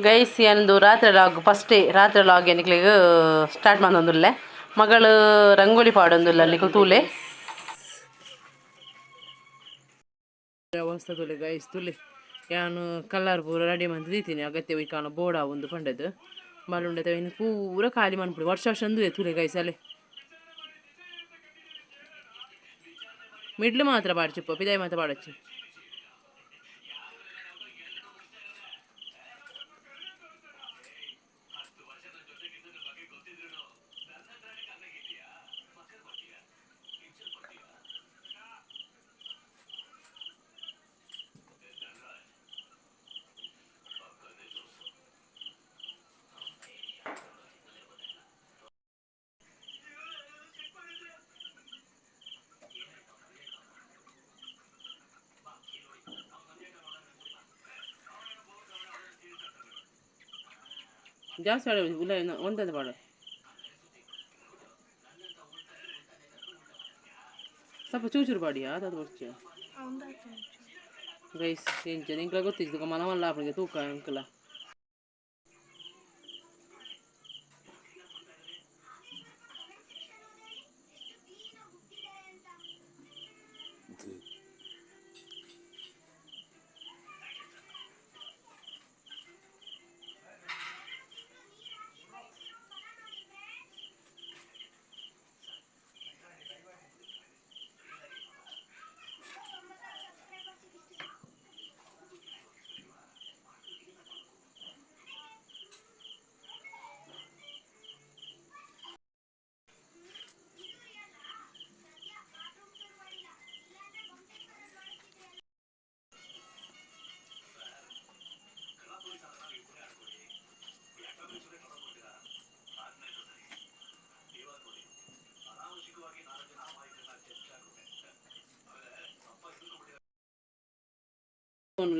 Guys, ಎಂದು ರಾತ್ರಿ log, first ರಾತ್ರಿ ಲಾಗ್ ನಿಕ್ಲೆಗ್ ಸ್ಟಾರ್ಟ್ ಮಂತೊಂದುಲ್ಲೆ. ಮಗಳು ರಂಗೋಲಿ ಪಾಡೊಂದುಲ್ಲ, ನಿಕುಲು ತೂಲೆ. ಅವಸ್ಥೆ ತೂಲೆ ಗೈಸ್, ತೂಲೆ. ಯಾನ್ ಕಲರ್ ಪೂರ ರೆಡಿ ಮಂತ್ ದೀತೀನಿ. ಅಗತ್ಯ ಕಾಣ ಬೋಡ ಒಂದು ಪಂಡದು ಮಲುಂಡತೆ ಪೂರ ಖಾಲಿ ಮನ್ಪುಡಿ. ವರ್ಷ ವರ್ಷ ಅಂದುವೆ. ತೂಲೆ ಗೈಸ್, ಅಲೆ ಮಿಡ್ಲ್ ಮಾತ್ರ ಪಾಡ್ಚಿಪ್ಪ, ಪಿದಾಯಿ ಮಾತ್ರ ಪಾಡಚ್ಚಿ. ಜಾಸ್ತಿ ಪಾಡ ಇಲ್ಲ, ಒಂದೊಂದು ಪಾಡು. ಸ್ವಲ್ಪ ಚೂಚೂರು ಪಾಡಿ, ಅದು ಬರ್ಚಿ. ಗೈಸ್, ಎಂಚ ನಿಂಕ್ಲ ಗೊತ್ತಿದ್ದು ಮನ ಮಲ್ಲ ಆಪುಂಡು ತೂಕ ಅಂಕಲ.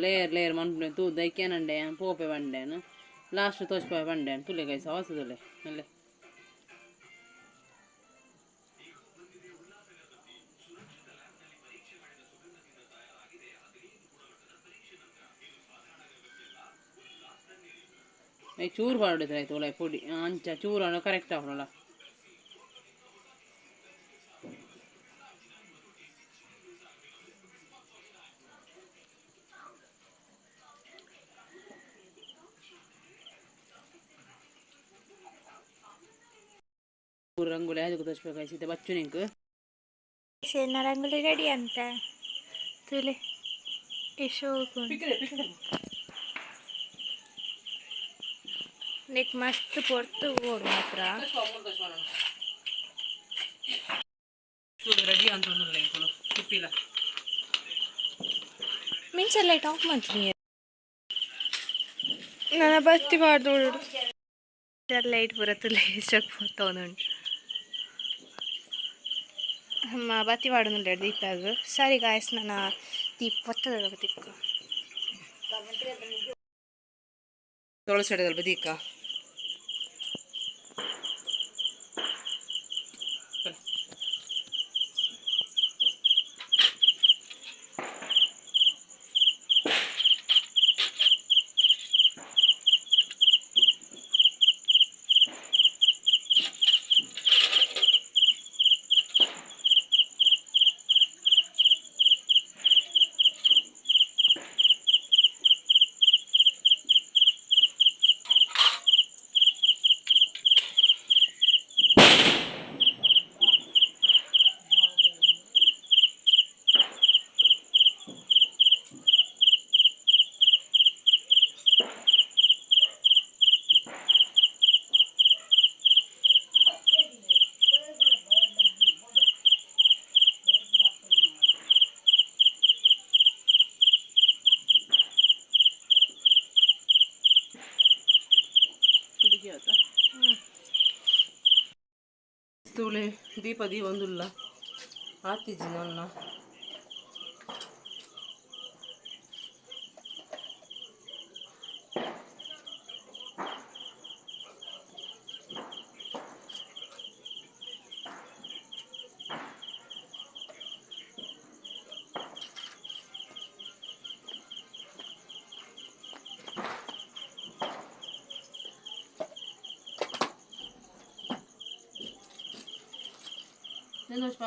ಲೇಯರ್ ಲೇಯರ್ ಮನ್ಪುನೆ ತೂ ದೈಕ್ಯಾನಂಡೆ ಪೋಪೆ ಬಂಡೆನು ಲಾಸ್ಟ್ ತೋಚ್ಪೆ ಬಂಡೆ. ತುಲೆ ಗೈಸ್, ಅವಸ ತುಲೆ ಅಲ್ಲೇ. I ಚೂರು ಪಾಡಿದ್ರೆ ಆಯ್ತು ಒಳ್ಳೆ ಪೊಡಿ. ಅಂಚ ಚೂರು ಕರೆಕ್ಟ್ ಆಪುನಲ್ಲ. ರಂಗೋಲಿ ಅದಕ್ಕೆ ತೋಚ್ಬೇಕಾಯ್ತು ಬಚ್ಚು ನಿಂಕ್. ಎನ್ನ ರಂಗೋಲಿ ರೆಡಿ ಅಂತ ತುಲೆ ಶೋಕು. ನೆಕ್ ಮಸ್ತ್ ಪೊರ್ತು ಬೋಡು ಮಾತ್ರ. ರೆಡಿ ಅಂತ ಒಂದುಲ್ಲ ಇಂಕುಲು ತಿಪ್ಪಿಲ್ಲ. ಮಿಂಚ ಲೈಟ್ ಆಫ್ ಮಾಡ್ತೀನಿ ನನ್ನ ಬತ್ತಿ ಮಾಡ್ದು. ಲೈಟ್ ಪೂರ ತುಲೆ ಎಷ್ಟಕ್ಕೆ ಪೋತವನುಂಟು. ಅಮ್ಮ ಬತ್ತಿ ಪಾಡೊಂದುಲ್ಲೆರ್ ದೀಪಾಗ್. ಸರಿ ಗಾಯ್ಸ್, ನನ್ನ ದೀಪ ಪೊತ್ತದ ತಿಕ್ಕು. ತುಳಸಿ ಹಿಡಿದಲ್ಪ ದೀಕ. ಹುಡುಗಿ ಆತ ತೂಲೆ, ದೀಪ ದೀವೊಂದುಲ್ಲ ಆತಿಜಿ ನನ್ನ. ದೋಷ.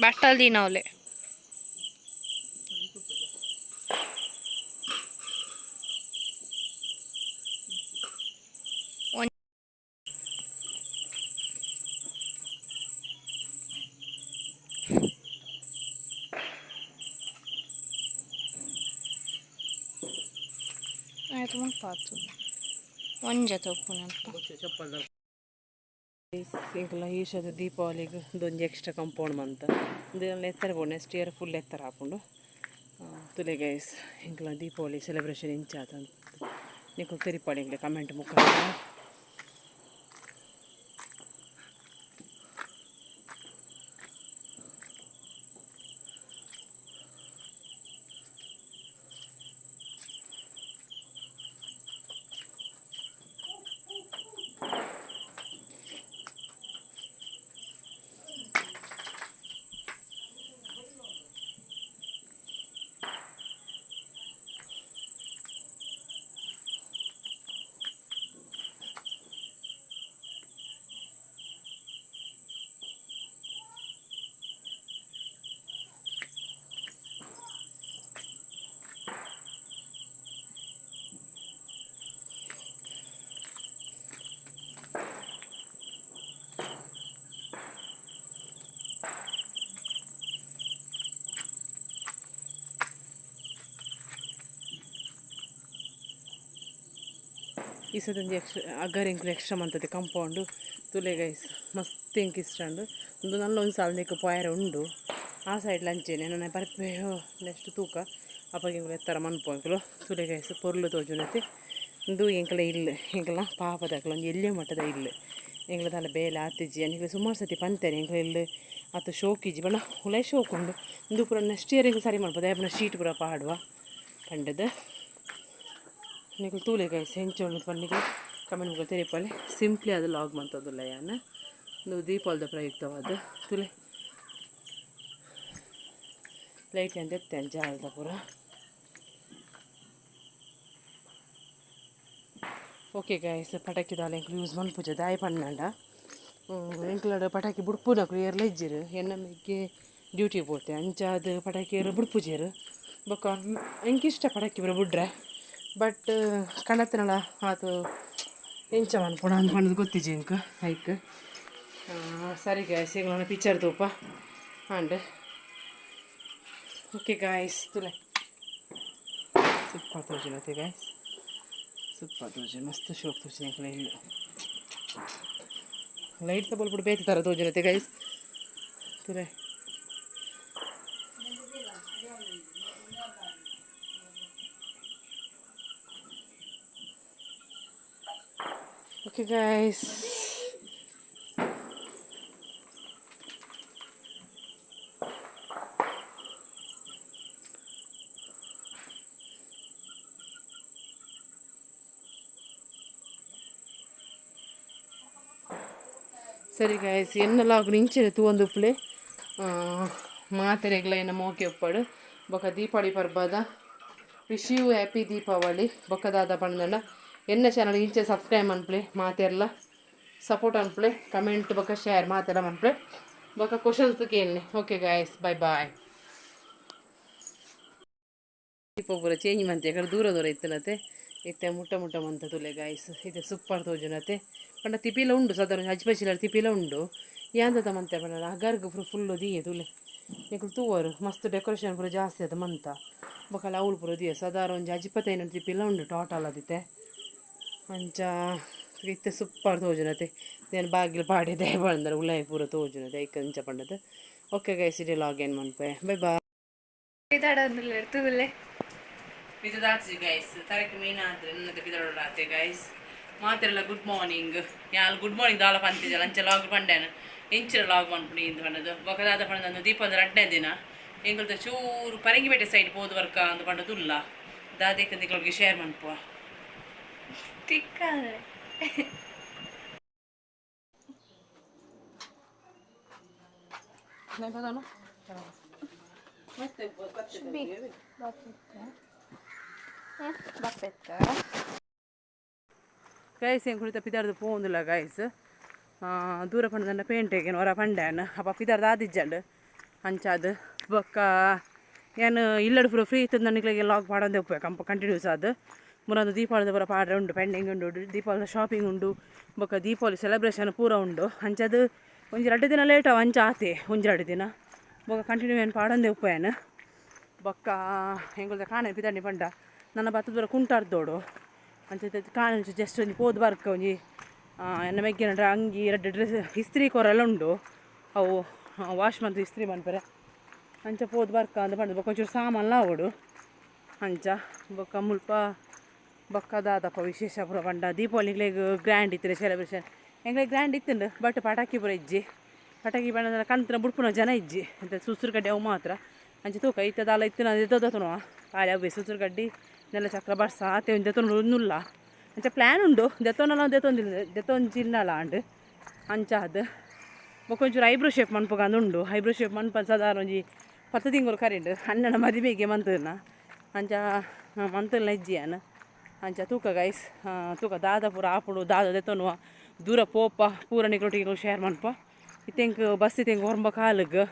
ಬಟ್ಟಲ್ ದಿನವಲೆ. ಆಯ್ತು, ಮುಲ್ಪಾತು ಒಂಜೆ ತೋಪುನಲ್ಪ. ಚಪ್ಪಲ್ ಎಂಕಲ್ಲ ಈಶದ ದೀಪಾವಳಿಗೆ ಒಂದೊಂದು ಎಕ್ಸ್ಟ್ರಾ ಕಂಪೌಂಡ್ ಮಂತ ಇಂದು ಎತ್ತರ ಪೋ, ನೆಕ್ಸ್ಟ್ ಇಯರ್ ಫುಲ್ ಎತ್ತರ ಹಾಕೊಂಡು. ತುಲೆ ಗೈಸ್, ಎಂಕಲ ದೀಪಾವಳಿ ಸೆಲೆಬ್ರೇಷನ್ ಇಂಚ ಆತ ನಿಕುಲು ತೆರಿಪಾಡಿ ಎಂಕ್ಲೆ ಕಮೆಂಟ್ ಮುಖಾಂತರ. ಈ ಸತೊಂಜಿ ಎಕ್ಸ್ಟ್ರಾ ಅಗರ್ ಎಂಕ್ಲು ಎಕ್ಸ್ಟ್ರಾ ಮಂತದೆ ಕಂಪೌಂಡು. ತುಲೆ ಗೈಸ್, ಮಸ್ತ್ ಎಂಕ್ ಇಷ್ಟ ಉಂಡು. ಒಂದು ನಲ್ಲ ಒಂದು ಸಾಲ ನಿಕ್ ಪೋಯರೆ ಉಂಡು. ಆ ಸೈಡ್ ಲಂಚೇನೆ ನನ್ನ ಬರ್ಪೆ ನೆಕ್ಸ್ಟ್ ತೂಕ ಅಪ್ಪಗೆ ಎಂಕುಲು ಎತ್ತರ ಮನ್ಪು ಎಂಕುಲು. ತುಲೆ ಗೈಸ್, ಪೊರ್ಲು ತೋಜುನತೆ. ಉಂದು ಎಂಕಲ ಇಲ್ಲ್, ಎಂಕಲ್ನ ಪಾಪದಕ್ಲು ಒಂಜಿ ಎಲ್ಯ ಮಟ್ಟದ ಇಲ್ಲ್. ಎಂಕ್ಲ ದಾಲ ಬೇಲೆ ಆತಿಜಿ. ಎಂಕ್ಲು ಸುಮಾರು ಸತಿ ಪಂತೆರ್, ಎಂಕ್ಲ ಇಲ್ಲ್ ಆತ್ ಶೋಕಿಜ್ಜಿ ಬಣ್ಣ ಉಲಾಯಿ ಶೋಕ್ ಉಂಡು. ಉಂದು ಪೂರ ನೆಕ್ಸ್ಟ್ ಇಯರ್ ಎಂಕುಲು ಸರಿ ಮನ್ಪು ದಾಯೆ ಪಂಡ ಶೀಟ್ ಪೂರ ಪಾಡುವ ಪಂಡದು. ನಿಕುಲು ತೂಲೆ ಗೈಸ್, ಎಂಚ ಉಂಡು ಪಂದ್ ಕಮೆಂಟ್ ಮುಖ ತೆರಿಪಾಲೆ. ಸಿಂಪ್ಲಿ ಅದು ಲಾಗ್ ಮಂತೊಂದುಲ್ಲ ಯಾನ್. ಉಂದು ದೀಪಾವಳಿದ ಪ್ರಯುಕ್ತವಾದ. ತೂಲೆ, ಲೈಟ್ ಅಂತ ಎತ್ತೆ ಜಾಲ್ದ ಪೂರ. ಓಕೆ ಗೈಸ್, ಪಟಾಕಿ ದಾಲ ಎಂಕ್ಲು ಯೂಸ್ ಮನ್ಪುಜ. ದಾಯೆ ಪಂಡ ಎಂಕ್ಲಡ ಪಟಾಕಿ ಬುಡ್ಪುನಕುಲು ಏರ್ಲ ಇಜ್ಜೆರ್. ಎನ್ನ ಮೆಗ್ಗೆ ಡ್ಯೂಟಿ ಪೋತೆ, ಅಂಚಾದ್ ಪಟಾಕಿ ಏರ್ ಬುಡ್ಪುಜೆರ್. ಬೊಕ್ಕ ಎಂಕ್ ಇಷ್ಟ ಪಟಾಕಿ ಪೂರ ಬುಡ್ರೆ, ಬಟ್ ಕಣತಿನಲ ಆತು ಎಂಚ ಮನ್ಪುಣ ಅಂದ್ ಪಂಡ್ದ್ ಗೊತ್ತಿಜ್ಜಿ ಎಂಕ್ ಐಕ್. ಸರಿ ಗಾಯ್ಸ್, ಎಂಕ್ಲನ ಪಿಕ್ಚರ್ ತೂಪ ಆಂಡ್. ಓಕೆ ಗಾಯ್ಸ್, ತುಲೆ, ಸೂಪರ್ ತೋಜುನತೆ ಗಾಯ್ಸ್, ಸೂಪರ್ ತೋಜು, ಮಸ್ತ್ ಶೋಕ್ ತೋಜುನ. ಎಂಕ್ಲ ಇಲ್ಲ್ ಲೈಟ್ ತ ಬೊಲ್ಪುಡು ಬೇತೆ ಥರ ತೋಜುನತೆ ಗೈಸ್. ತುಲೆ. Okay guys. ಸರಿ ಗಾಯ್ಸ್, ಎನ್ನಲಾಗು ನಿಂಚೆನೆ ತೂವೊಂದು ಉಪ್ಪುಲೆ. ಮಾತೆರೆಗ್ಲ ಎನ್ನ ಮೋಕೆ ಉಪ್ಪಡು. ಬೊಕ ದೀಪಾವಳಿ ಪರ್ಬದ wish you happy Deepavali. ಬೊಕ ದಾದ ಪಂಡಂಡ, ಎನ್ನ ಚಾನಲ್ ಇಂಚೆ ಸಬ್ಸ್ಕ್ರೈಬ್ ಮನ್ಪುಲೆ, ಮಾತೆರ್ಲ ಸಪೋರ್ಟ್ ಅನ್ಪ್ಲೆ, ಕಮೆಂಟ್ ಬೊಕ ಶೇರ್ ಮಾತೆಲ್ಲ ಮನ್ಪುಲೆ, ಬೊಕ ಕ್ವಶನ್ಸ್ ಕೇಳಲಿ. Okay guys, bye bye. Deepa ಪೂರ ಚೇಂಜ್ ಮಂತೆ ಕಡೆ ದೂರ ದೂರ ಇತ್ತನತೆ. ಇತ್ತೆ ಮುಟ್ಟ ಮುಟ್ಟ ಮಂತ ತುಲೆ ಗಾಯ್ಸ್. ಇತ್ತೆ ಸೂಪರ್ ತೋಜುನತೆ. ಪಂಡ ತಿಪಿಲ ಉಂಡು, ಸಾಧಾರಣ ಅಜ್ಪಚಿಲ ತಿಪಿಲ ಉಂಡು. ಯಾಂದದ ಮಂತೆ ಪಂಡ ಅಗರ್ಗ್ ಪೂರ ಫುಲ್ಲು ದಿಯೆ ತುಲೆ. ನಿಕುಲು ತೂವರು, ಮಸ್ತ್ ಡೆಕೋರೇಷನ್ ಪೂರ ಜಾಸ್ತಿ ಅದ ಮಂತ. ಬೊಕಲ ಅವ್ಲು ಪೂರ ದಿಯೆ. ಸಾಧಾರಣ ಒಂಜಿ ಅಜಿಪತೈನ ತಿಪಿಲ ಉಂಡು ಟೋಟಲ್ ಅದಿತ್ತೆ. ಅಂಚ ಇತ್ತೆ ಸೂಪರ್ ತೋಜುನತೆ. నేను ಬಾಗಿಲು ಪಾಡಿದೆ ಬಂದರೆ ಉಲಾಯಿ ಪೂರ ತೋಜುನತೆ ಐಕ್ ಅಂಚ ಪಂಡದು. ಓಕೆ ಗೈಸ್, ಇಡೀ ಲಾಗ್ ಏನು ಮನ್ಪೆ. Bye bye. ತೂಲೆ. ಇದು ದಾಚಿ ಗೈಸ್, ತರಕ್ಕೆ ಮೀನು ಆದ್ರೆ ನನ್ನದು ಬಿದಡಾತೆ ಗೈಸ್. ಮಾತೆಲ್ಲ ಗುಡ್ ಮಾರ್ನಿಂಗ್. ಯಾಲ್ ಗುಡ್ ಮಾರ್ನಿಂಗ್ ದಾಲ ಪಂತಿಜಲ್ಲ, ಅಂಚ ಲಾಗ್ ಪಂಡೇನು, ಇಂಚಿನ ಲಾಗ್ ಪನ್ಪುನಿ ಇಂದು ಪಂಡದು. ಬೊಕದಾದ ಪಂಡದು, ದೀಪದ ರಡ್ಡನೇ ದಿನ ಎಂಕಲ್ದ ಚೂರು ಪರಂಗಿಪೇಟೆ ಸೈಡ್ ಪೋದು ವರ್ಕ ಅಂದು ಪಂಡದು ಉಲ್ಲ. ದಾದೇಕ ನಿಕ್ಲೊಟ್ಟಿಗೆ ಶೇರ್ ಮನ್ಪುವ. ತಿಕ್ಕ ಅಂದ್ರೆ. ಬಪ್ಪೆತ್ತ. ಗೈಸ್, ಎಂಕುಲು ಇತ್ತ ಪಿದಾರ್ದು ಪೋಂದುಲ್ಲ ಗೈಸ್. ದೂರ ಪಂಡದಂಡ ಪೇಂಟೆಗೆ ಹೊರ ಪಂಡ್ಯಾನ್ ಅಪ್ಪ ಪಿದಾರ್ದು ಆದಿಜ್ಜಂಡ್. ಅಂಚಾದ್ ಬೊಕ್ಕ ಯಾನ್ ಇಲ್ಲಡ್ ಪೂರ ಫ್ರೀ ಇತ್ತದ ನಿಕ್ಲೆಗೆ ಲಾಗ್ ಪಾಡೊಂದೇ ಉಪ್ಪುವೆ ಕಂಪ ಕಂಟಿನ್ಯೂಸ್ ಆದ್. ಮುರಂದು ದೀಪಾವಳಿದ ಪೂರ ಪಾಡ್ರೆ ಉಂಡು, ಪೆಂಡಿಂಗ್ ಉಂಡು. ದೀಪಾವಳಿದ ಶಾಪಿಂಗ್ ಉಂಡು, ಬೊಕ್ಕ ದೀಪಾವಳಿ ಸೆಲೆಬ್ರೇಷನ್ ಪೂರ ಉಂಡು. ಅಂಚಾದ್ ಒಂಜಿ ರಡ್ಡ್ ದಿನ ಲೇಟ್ ಅವ ಅಂಚ ಆತೆ. ಒಂಜಿ ರಡ್ಡ್ ದಿನ ಬೊಕ್ಕ ಕಂಟಿನ್ಯೂ ಏನು ಪಾಡೊಂದೇ ಉಪ್ಪುವೆ. ಬೊಕ್ಕ ಎಂಕುಲ್ದ ಕಾಣೆ ಪಿದಾಡ್ನಿ ಪಂಡ ನನ್ನ ಬತ್ತದ ಪೂರ ಕುಂಟಾರ್ದೋಡು. ಅಂಚ ಕಾಣೆ ಜಸ್ಟ್ ಒಂಜಿ ಪೋದು ಬರ್ಕ. ಒಂಜಿ ಎನ್ನ ಮೆಗ್ಗೆನ ಅಂಗಿ, ರಡ್ಡ್ ಡ್ರೆಸ್ ಇಸ್ತ್ರಿ ಕೊರೆಲ್ಲ ಉಂಡು. ಅವು ವಾಶ್ ಮಂತ್ ಇಸ್ತ್ರಿ ಮನ್ಪೆರೆ ಅಂಚ ಪೋದು ಬರ್ಕ ಅಂದ್ ಪಂಡ್. ಬೊಕ್ಕ ಒಂಚೂರು ಸಾಮಾನ್ಲ ಆವೊಡು ಅಂಚ. ಬೊಕ್ಕ ಮುಲ್ಪ ಬೊಕ್ಕ ದಾದಪ್ಪ ವಿಶೇಷ ಪೂರ ಪಂಡ, ದೀಪಾವಳಿಗ್ಲೆಗ್ ಗ್ರ್ಯಾಂಡ್ ಇತ್ತಿನ ಸೆಲೆಬ್ರೇಷನ್ ಎಂಕ್ಲೆಗ್ ಗ್ರ್ಯಾಂಡ್ ಇತ್ತುಂಡು. ಬಟ್ ಪಟಾಕಿ ಪೂರ ಇಜ್ಜಿ. ಪಟಾಕಿ ಪಂಡ ಕಂತಿನ ಬುಡ್ಪುನ ಜನ ಇಜ್ಜಿ ಅಂತ ಸುಸುರು ಕಡ್ಡಿ ಅವು ಮಾತ್ರ. ಅಂಚ ತೂಕ ಇತ್ತೆ ದಾಲ ಇತ್ತಿನ ದೆತ್ತೋತುನವ ಖಾಲಿ ಅವೇ ಸುಸುರು ಕಡ್ಡಿ ನೆಲ್ಲ ಚಕ್ರ ಬರ್ಸ ಆತೆ. ಒಂಜಿ ದೆತ್ತೊಂಡು ಉನ್ನುಲ್ಲ. ಅಂಚ ಪ್ಲ್ಯಾನ್ ಉಂಡು, ದೆತ್ತೊನಲ ದೆತ್ತೊಂದಿಲ್ಲ, ದೆತ್ತೊಂಜಿನ್ನಲ ಆಂಡ್. ಅಂಚ ಅದು ಬೊಕ್ಕ ಒಂಚೂರು ಐಬ್ರೋ ಶೇಪ್ ಮನ್ಪುಗಂದು ಉಂಡು. ಐಬ್ರೋ ಶೇಪ್ ಮನ್ಪ ಸಾಧಾರಣ ಒಂಜಿ 10 ತಿಂಗಳು ಕರಿಂಡು. ಅಣ್ಣನ ಮದಿಮೆಗೆ ಮಂತುನ ಅಂಚ ಮಂತುಲ್ನ ಇಜ್ಜಿ ಯಾನ್. ಅಂಚ ತೂಕ ಗೈಸ್, ತೂಕ ದಾದ ಪೂರ ಆಪುಂಡು, ದಾದ ದೆತ್ತೊನುವ, ದೂರ ಪೋಪ ಪೂರ ನಿಕ್ಲೊಟ್ಟಿಗೆ ಶೇರ್ ಮನ್ಪ. ಇತ್ತೆ ಎಂಕ್ ಬಸ್ ಇತ್ತೆ ಎಂಕ್ ಒರ್ಂಬ ಕಾಲುಗ್.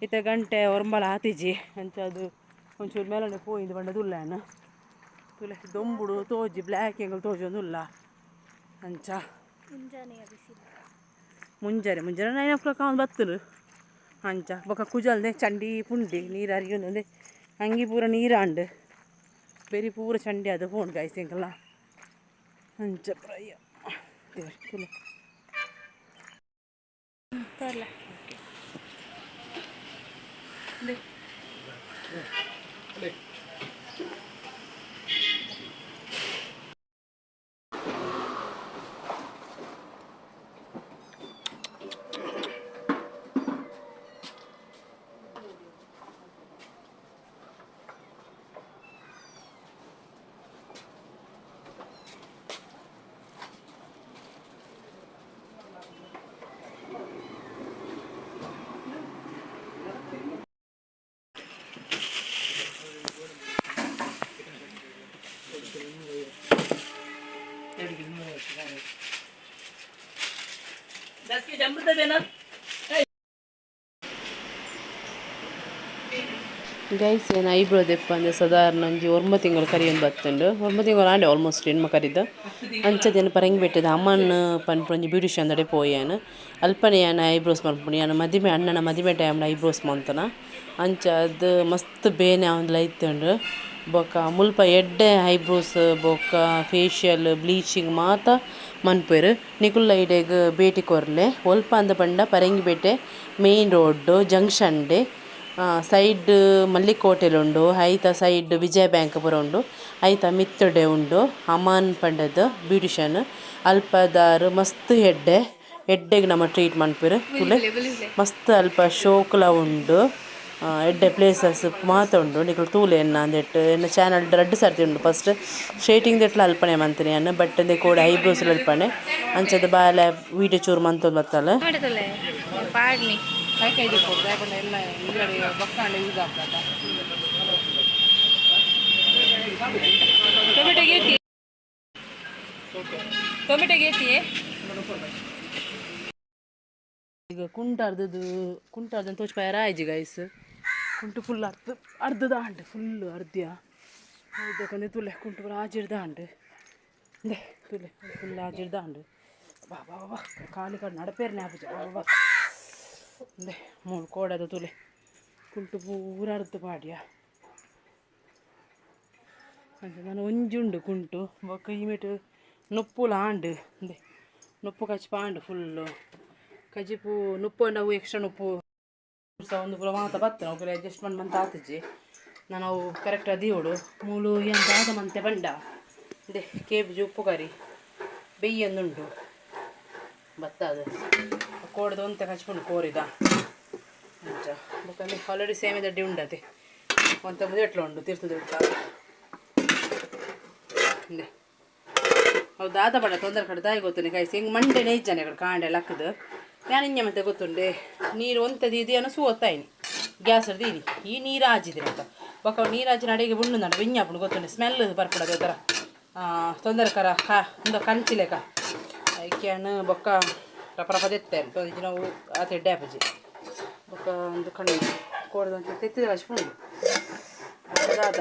ಇತ್ತೆ ಗಂಟೆ ಒರ್ಂಬಲ ಆತಿಜಿ. ಅಂಚ ಅದು ಒಂಚೂರು ಮೇಲನೆ ಪೋಯಿಂದು ಪಂಡದುಲ್ಲ ಯಾನ್. ತುಲೆ, ದೊಂಬುಡು ತೋಜಿ ಬ್ಲ್ಯಾಕ್ ಎಂಕುಲು ತೋಜೊಂದುಲ್ಲ ಅಂಚ. ಮುಂಜಾನೆಯ ಬಿಸಿಲು. ಮುಂಜಾನೆ ಮುಂಜಾನೆ 9 ಓ ಕ್ಲಾಕ್ ಅವನು ಬತ್ತಲು. ಅಂಚ ಬೊಕ ಕುಜಲ್ದೆ ಚಂಡಿ ಪುಂಡಿ ನೀರು ಅರಿಯೊಂದು, ಅಂಗಿ ಪೂರ ನೀರಾಂಡು, ಬೆರಿ ಪೂರ ಚಂಡಿ ಅದು ಪೋಂಡು ಗಾಯ್ಸ್ ಎಂಕಲ್ಲ. ಅಂಚ ಪ್ರಯ್ಯ ದೇವ್ರೆ ತುಲೆ. ಬರ್ಲ. ಗೈಸ್, ಏನು ಐಬ್ರೋ ದೆಪ್ಪಂದೆ ಸಾಧಾರಣ ಒಂಜಿ 9 ತಿಂಗಳು ಕರಿಯೊಂದು ಬತ್ತುಂಡು. 9 ತಿಂಗಳು ಆಂಡೆ ಆಲ್ಮೋಸ್ಟ್ ಎಣ್ಮ ಕರಿದ. ಅಂಚದೇನು ಪರಂಗಿ ಬೆಟ್ಟದ ಅಮ್ಮನ್ ಪನ್ಪುನ ಒಂಜಿ ಬ್ಯೂಟಿಷಿಯನ್ ದಡೆ ಪೋಯಾನ್. ಅಲ್ಪನೆ ಯಾನ್ ಐಬ್ರೋಸ್ ಮನ್ಪುನಿ. ಯಾನ್ ಮದಿಮೆ, ಅಣ್ಣನ ಮದಿಮೆ ಟೈಮ್ಡ್ ಐಬ್ರೋಸ್ ಮಂತನ. ಅಂಚ ಅದು ಮಸ್ತ್ ಬೇನೆ ಆವೊಂದುಲ ಇತ್ತುಂಡು. ಬೊಕ ಮುಲ್ಪ ಎಡ್ಡೆ ಐಬ್ರೋಸ್ ಬೊಕ ಫೇಶಿಯಲ್, ಬ್ಲೀಚಿಂಗ್ ಮಾತ ಮನ್ಪುವೆರ್. ನಿಕುಲ್ಲ ಇಡೆಗ್ ಭೇಟಿ ಕೊರ್ಲೆ. ಒಲ್ಪ ಅಂದ್ ಪಂಡ ಪರಂಗಿಪೇಟೆ main road junction ಡೆ ಸೈಡ್ ಮಲ್ಲಿಕ್ ಹೋಟೆಲ್ ಉಂಡು. ಐತ ಸೈಡ್ ವಿಜಯ ಬ್ಯಾಂಕ್ ಪೂರ ಉಂಡು. ಐತ ಮಿತ್ತುಡೆ ಉಂಡು ಅಮನ್ ಪಂಡದು ಬ್ಯೂಟಿಷಿಯನ್. ಅಲ್ಪದಾರ್ ಮಸ್ತ್ ಎಡ್ಡೆ ಎಡ್ಡೆಗ್ ನಮ ಟ್ರೀಟ್ ಮನ್ಪುವೆರ್. ತೂಲೆ, ಮಸ್ತ್ ಅಲ್ಪ ಶೋಕುಲ ಉಂಡು. ಎಡ್ಡೆ ಪ್ಲೇಸಸ್ ಮಾತ ಉಂಡು ನಿಕುಲು ತೂಲೆ ಎನ್ನ ಅಂದೆಟ್ ಎನ್ನ ಚಾನಲ್ ರಡ್ಡ್ ಸರ್ತಿ ಉಂಡು. ಫಸ್ಟ್ ಸ್ಟ್ರೈಟಿಂಗ್ ದೆಟ್ಲ ಅಲ್ಪನೆ ಮಂತಿನಿ ಯಾನ್, ಬಟ್ ಇಂದೆ ಕೋಡೆ ಐಬ್ರೋಸ್ ಅಲ್ಪನೆ ಅಂಚದ ಬಾಲೆ ವೀಡಿಯೋ ಚೂರು ಮಂತೊಂದು ಬತ್ತಲ್. ಟೊಮೆಟೊ ಪಾಡ್ನಿ. ಕೈ ಕೈ ದಿಕ್ಕೋಡು ಎಲ್ಲ ಬೊಕ್ಕಾಂಡ ಯೂಸ್ ಆಗ್ತದ. ಟೊಮೆಟೊ ಗೇತಿ, ಟೊಮೆಟೊ ಗೇತಿ. ಈಗ ಕುಂಟು ಅರ್ಧದ್ದು, ಕುಂಟು ಅರ್ಧ ತೋಚ್ಪಾಯರ ಆಯ್ಜಿ ಗೈಸ್. ಕುಂಟು ಫುಲ್ ಅರ್ಧ ಅರ್ಧದ ಆಂಡ್, ಫುಲ್ ಅರ್ಧ್ಯ ಹೌದಕ್ಕಂದ್ರೆ ತುಲೆ ಕುಂಟು ಪೂರ ಆಜಿರ್ದ ಆಂಡ್. ಇಂದೆ ತುಲೆ, ಫುಲ್ ಆಜಿರ್ದ ಆಂಡ್. ಬಾ ಬಾ ಬಾ, ಖಾಲಿ ಕಾಡು ನಡಪೇರ್ನೆ ಆಪುಜ. ಬಾ ಬಾ, ಇಂದೆ ಮೂಲು ಕೋಡದ ತುಲೆ, ಕುಂಟು ಪೂರ ಅರ್ಧ ಪಾಡ್ಯ. ಅಂಚ ನಾನು ಒಂಜಿ ಉಂಡು ಕುಂಟು. ಬೊಕ್ಕ ಈ ಮೇಟ್ ನುಪ್ಪುಲ ಆಂಡ್. ಇಂದೆ ನುಪ್ಪು ಕಚ್ಪ ಆಂಡ್ ಫುಲ್ಲು ಕಜಿಪು. ನುಪ್ಪು ಅವು ಎಕ್ಸ್ಟ್ರಾ ನುಪ್ಪು ಸಹ ಒಂದು ಪೂರ ಮಾತ ಬತ್ತ ಅವು ಅಡ್ಜಸ್ಟ್ಮೆಂಟ್ ಮಂತ ಆತಿಜಿ. ನಾನು ಅವು ಕರೆಕ್ಟ್ ದೀವೊಡು. ಮೂಲು ಏನು ದಾದ ಮಂತೆ ಬಂಡ ಇಂದೆ ಕೇಬುಜಿ, ಉಪ್ಪು ಕರಿ ಬೆಯ್ಯೊಂದುಂಡು. ಬತ್ತ ಅದು ಕೋಡ್ದು ಒಂತೆ ಕಚ್ಪುಂಡು ಕೋರಿದ. ಅಂಚ ಬೊಕ್ಕ ಆಲ್ರೆಡಿ ಸೇಮೆ ದಡ್ಡಿ ಉಂಡತೆ, ಒಂತೆ ಮುದೆಟ್ಲ ಉಂಡು ತೀರ್ಥದ ಉಂಟ. ಇಂದೆ ಹೌದು ದಾದ ಬಡ ತೊಂದರೆ ಕಡೆ ದಾಯಿ ಗೊತ್ತುಂಡೆ ಗೈಸ್, ಹಿಂಗೆ ಮಂಡೆ ಇಜ್ಜಾನೆ ಕಡೆ ಕಾಂಡೆ ಲಕ್ಕದು. ಯಾನ್ ಇಂಜ ಮತ್ತೆ ಗೊತ್ತುಂಡೆ, ನೀರು ಒಂತೆ ದೀದಿ ಸೂವತ್ತಾಯಿನಿ ಗ್ಯಾಸ್ ದೀನಿ. ಈ ನೀರು ಆಜಿದ್ರೆ ಅಂತ ಬೊಕ್ಕ ನೀರು ಆಜಿನ ಅಡಿಗೆ ಬುಣ್ಣು ನಡ ವಿഞ്ഞಾಪುಂಡು ಗೊತ್ತುಂಡೆ. ಸ್ಮೆಲ್ ಬರ್ಪುಡದು ಥರ ತೊಂದರೆ ಕರ ಕಾ ಉಂದು ಕಂಚಿಲೆಕ ಐಕ್ಯಾನ್. ಬೊಕ್ಕ ರಪ ರಪ ದೆತ್ತೆ ನಾವು ಆತ ಎಡ್ಡೆ ಆಪುಜಿ. ಬೊಕ್ಕ ಒಂದು ಕಣ್ಣು ಕೋಡ್ದು ಅಂತ ತೆತ್ತಿದ ಕಚ್ಪುಂಡು. ದಾದ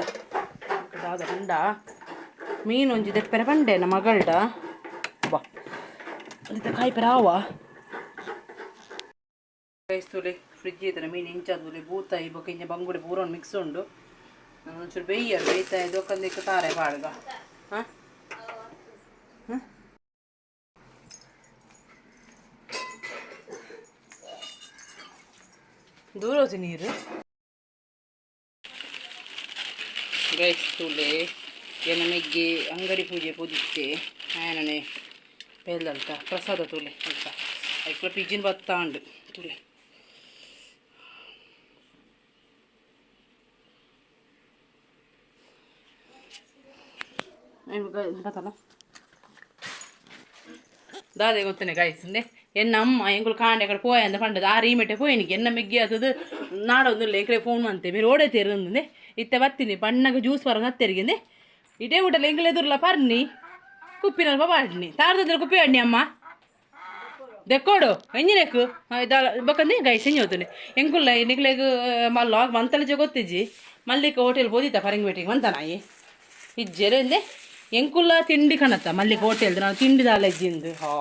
ದಾದ ಉಂಡ ಮೀನು ಒಂಜಿ ದೆಪ್ಪೆರೆ ಪಂಡೆ ನಮ್ಮ ಮಗಳ್ಡ. ಬಾ ಇತ್ತ ಕಾಯಿಪೆರ ಆವ ತೂಲೆ. ಫ್ರಿಜ್ ಇತ್ತನ ಮೀನು ಇಂಚ ತೂಲೆ, ಬೂತಾಯಿ ಬೊಕ್ಕ ಇಂಚ ಬಂಗುಡೆ ಪೂರ ಮಿಕ್ಸ್ ಉಂಡು. ಒಂಚೂರು ಬೇಯ್ಯರು ಬೇಯ್ತಾ ದೊಕ್ಕಂದಿಕ್ಕ ತಾರೆ ಪಾಡ್ಗ. ಹಾಂ ಹಾಂ, ದೂರ ಹೋತಿ ನೀರು ಗೈಸ್. ತೂಲೆ, ಎನ್ನ ಮೆಗ್ಗಿ ಅಂಗಡಿ ಪೂಜೆ ಪೂಜಿತ್ತೆ ಆಯನನೆ ಪೇಲ್ದಲ್ತ ಪ್ರಸಾದ ತೂಲೆ ಅಲ್ಪ. ಐಕ್ಲ ಪಿಜಿನ್ ಬತ್ತಾಂಡು ತೂಲೆ. ಬತ್ತಲ್ಲ ದಾದೆ ಗೊತ್ತನೆ ಗೈಸ್. ಇಂದೆ ಎನ್ನ ಅಮ್ಮ ಎಂಕುಲು ಕಾಂಡೆ ಕಡೆ ಪೋಯ ಅಂದ ಪಂಡದ ಆ ರೀಮೆಟೆ ಪೋಯಿನಿಗೆ. ಎನ್ನ ಮೆಗ್ಗಿ ಆತದು ನಾಡೊಂದುಲ್ಲ, ಎಂಕಲೆ ಫೋನ್ ಮಂತೆ ಮೇರೆ ಓಡೆ ತೇರುಂದೆ. ಇತ್ತೆ ಬತ್ತೀನಿ ಬಣ್ಣಗ ಜ್ಯೂಸ್ ಬರ ಹತ್ತೆರಿగింದೆ. ಇಡೇ ಊಟಲ್ಲ ಎಂಕಲೆ ಎದುರ್ಲ ಪರ್ನಿ ಕುಪ್ಪಿನಲ್ಪ ಪಾಡ್ನಿ ತಾರದ್ರ ಕುಪ್ಪಿ ಅಣ್ಣಿ ಅಮ್ಮ ದೆಕ್ಕೋಡು ಎಂಜಿನೆಕ್ಕು ಬೊಕ್ಕಂದೆ ಗೈಸ್. ಎಂಜಿ ಹೋತುನೆ ಎಂಕುಲ್ಲ ನಿಕ್ಲೆಗ್ ಮಲ್ಲ ಮಂತಲಜ ಗೊತ್ತಿಜ್ಜಿ. ಮಲ್ಲಿಕ ಹೋಟೆಲ್ ಪೋದಿತ್ತ ಪರಂಗಿ ಮಂತನಾಯಿ ಇಜ್ಜೆರೆ. ಇಂದೆ ಎಂಕುಲ್ಲ ತಿಂಡಿ ಕಣತ್ತ ಮಲ್ಲಿಕ ಹೋಟೆಲ್ ನಾವು ತಿಂಡಿ ದಾಲ ಇಜ್ಜಿಂದು. ಹಾ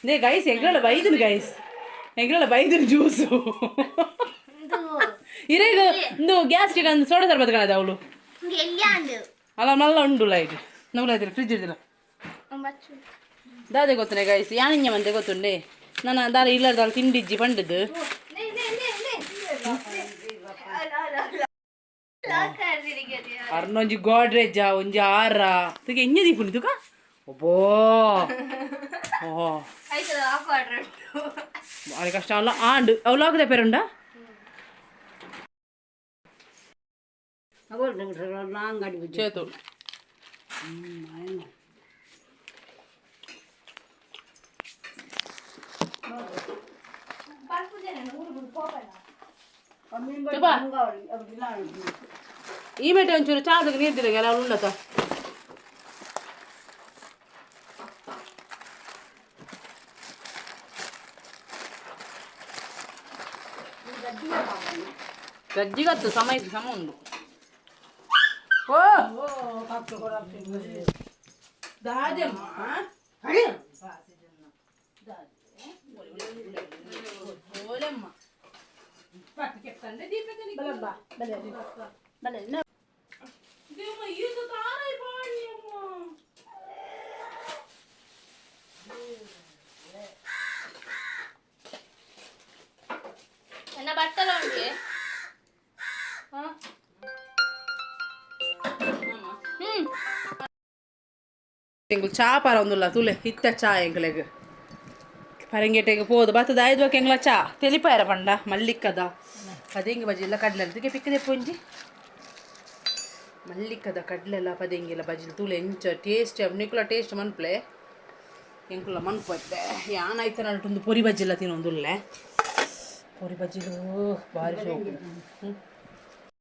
ನೇ ಗೈಸ್, ಎಂಕುಲ ಬೈದನು ಗೈಸ್, ಎಂಕುಲ ಬೈದನು ಜ್ಯೂಸು ಇರೇಗ. ಇಂದು ಗ್ಯಾಸ್ಟ್ರಿಕ್ ಅಂದ್ ಸೋಡಾ ಸರ್ಬತ್ ಕಣದ ಅವಳು. ಅಲ್ಲ ಮಲ್ಲ ಉಂಡು ಲೈಟ್ ನೌಲ ಇದ್ರೆ ಫ್ರಿಜ್ ಇದ್ದಿಲ್ಲ. ದಾದೆ ಗೊತ್ತನೆ ಗೈಸ್, ಯಾನಿಂಜ ಮಂತೆ ಗೊತ್ತುಂಡೆ. ನನ್ನ ದಾಲ ಇಲ್ಲದಾಲ ತಿಂಡಿಜ್ಜಿ ಪಂಡದು. ಅರ್ನೊಂಜಿ ಗೋಡ್ರೇಜ ಒಂಜಿ ಆರ ತುಗೆ ಎಂಜ ದೀಪುನಿ ತುಕ. ಒಬ್ಬೋ ಓ ಭಾರಿ ಕಷ್ಟ ಅಲ್ಲ ಆಂಡ್ ಅವು ಲಾಗದೆ ಪೇರುಂಡ. చేతు ಈ ಮೇಟೆ ಒಂಚೂರು ಚಾದಕ್ಕೆ ನೀರು ತಿರುಗಲ್ಲ ಅವಳು ಉಂಡತ. ಗಜ್ಜಿಗತ್ತು ಸಮಯ ಸಮ ಉಂಡು. ಓ ದಾದೆಮ್ಮ ಓಲೆಮ್ಮ. ನನ್ನ ಬಟ್ಟಲ ಉಂಟು. ಎಂಕುಲು ಚಾ ಪಾರ ಒಂದುಲ್ಲ ತುಲೆ ಇತ್ತ ಚಾ ಎಂಕ್ಲೆಗ್ ಪರಂಗೇಟೆಗೆ ಪೋದು ಬತ್ತದ ಐದು ಎಂಗ್ಲ ಚಾ ತೆಲಿಪಾಯರ ಪಂಡ ಮಲ್ಲಿಕ್ಕದ. ಪದೆಂಗಿ ಬಜ್ಜಿಲ್ಲ ಕಡಲೆ ಅದಕ್ಕೆ ಪಿಕ್ಕದೆ ಪೊಂಜಿ ಮಲ್ಲಿಕದ ಕಡಲೆಲ್ಲ ಪದೆಂಗಿಲ್ಲ ಬಜ್ಜಿಲ್ ತೂಲೆ ಎಂಚ ಟೇಸ್ಟ್ ನಿಕುಲ ಟೇಸ್ಟ್ ಮನ್ಪ್ಲೆ ಎಂಕುಲ ಮನ್ಪತ್ತೆ ಯಾನ್ ಐತ ನಡುಟೊಂದು ಪೊರಿ ಬಜ್ಜಿಲ್ಲ ತಿನ್ನೊಂದುಲ್ಲೆ. ಪೊರಿ ಬಜ್ಜಿಲು ಭಾರಿ ಶೋಕು.